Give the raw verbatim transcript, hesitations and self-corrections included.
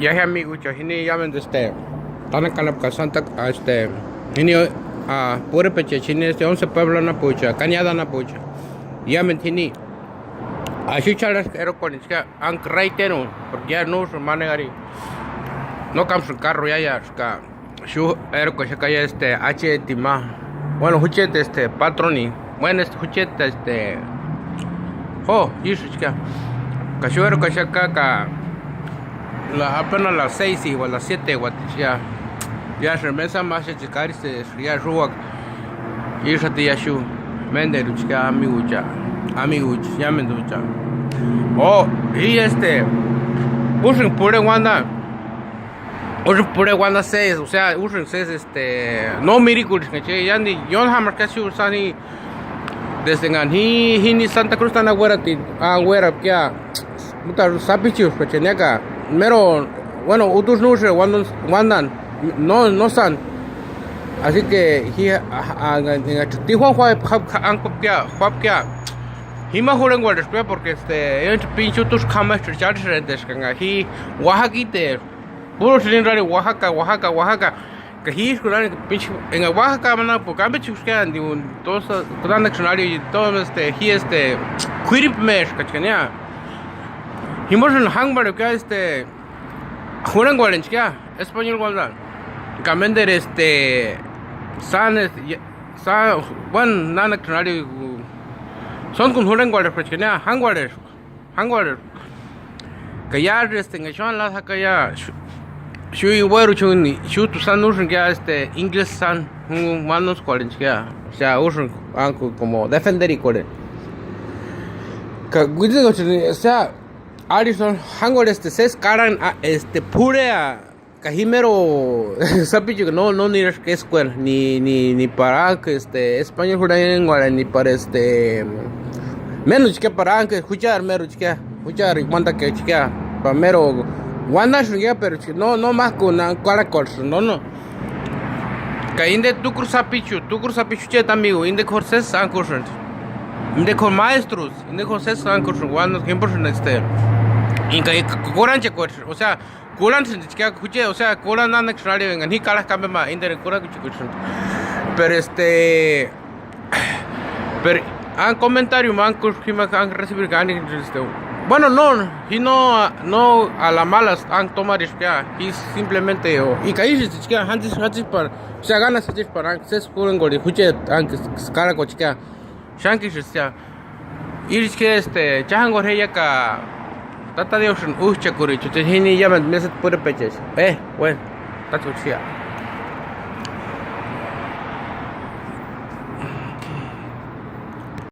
Ya, ya amigucha, jini iámendu este, tánakua anapu ka sántakua, este, jini, a, púrepechecha jini este once pueblo anapucha, Cañada anapucha, iámendu jini. Axu ch'arhaska erokuarhintskia, anka raiteruni, porque ya no úsïni manejari, no kámasïni kárruni iáiaska. Xu erokuaxaka ya este acheti ma, bueno, jucheti este patroni, bueno, este jucheti este, jo, ísïchkia. Ka xu erokuaxaka ka la, apenas las seis o las siete uatixia, ya remesa máxechi karisï ya xúaka. Ísï ati ya xu, ménderuchkia amigucha, amigucha, iámenducha. O, y este, úsïnga purhe uandani. Úsïnga purhe uandani sesi, o sea, úsïnga sesi este, no mirikurhixka che, iándi ióni jámaska xu sáni, desde engani ji, jini Santa Cruz tani auerati, auerapkia, mutarhu sapichiuska che niáka, mero, bueno, utusï no úsï uandani, no, no sáni. Así que ji, a, a, enga Tijuana juápkia, juápkia, jima jurhenguarhespkia porque este, enga pinchi utusï k'amach'irhu charhisïrenteskani enga ji Oaxaca iteru. Púruksï nirani Oaxaca, Oaxaca, Oaxaca. Ka jískuni arhini pinchi, enga Oaxaca manapka, ambechi juska andi, entonces, nanakasïni arhini, entonces, este, ji este, k'uiripumeska chkani ya. Jimosïni jángmarhepkia este, jurhenguarhentskia, español uandani. Ka ménderu este, sáni este, ya, sa, bueno, nanakasïni arhini, sóntkuni jurhenguarhepka chkani ya, jángmarhespka. Jángorheri. Ka iásï este enga xáni lásï jaka ya, xu, xu iueruchuni, xújtu sáni úsïnga ya este inglesi sáni, júnguni ma nóskuarhentskia ya. O sea, úsïnga ánku como defenderikuarheni. Ka kuitsïnguchani, o sea, arhisï no, jángorheri este sesi karhani, a, este, p'urhea. Ka ji mero sapichukua no, no niraska eskuera, ni, ni, ni para ánku, este, español jurhenguarheni, ni para, este, ménduchkia para ánku, juchari méruchkia, juchari uandakiachkia, pa mero uandasïngia, pero no, no mák'u na, karhakorhesïnti, no, no. Ka inde tukuru sapichu, tukuru sapichu chéti amigu, inde k'óru sesi ánkusïnti. Inde k'óru maestrus, inde k'óru sesi ánkusïnti, uandasï jimposïnti, este, ka, ka, kurhanchekuarhesïnti, o sea, kurhantsïntichkia juche, o sea, kurhanti nanakasïni arhini engani ji karhaka ambe ma, inderini kurhakuchekuchesïnti. Pero este, pero, an comentario ma ánku jima ánku resibirka ani, este, bueno, no, ji no, no a la malas ánku tomarispkia, ji simplemente, o, y ka ísïtsïchkia, jantsï, jantsï para, o sea, ganas jantsï para ánku, sesi kurhengorheni jucheti ánku karhakuachkia. Xánkisïstia. Írichkia este, cha jánguarhu je iáka Tata Diósïni újchakurichani jini iámendu méseti púrepechesti. Eh, bueno, tátsekuachi ya.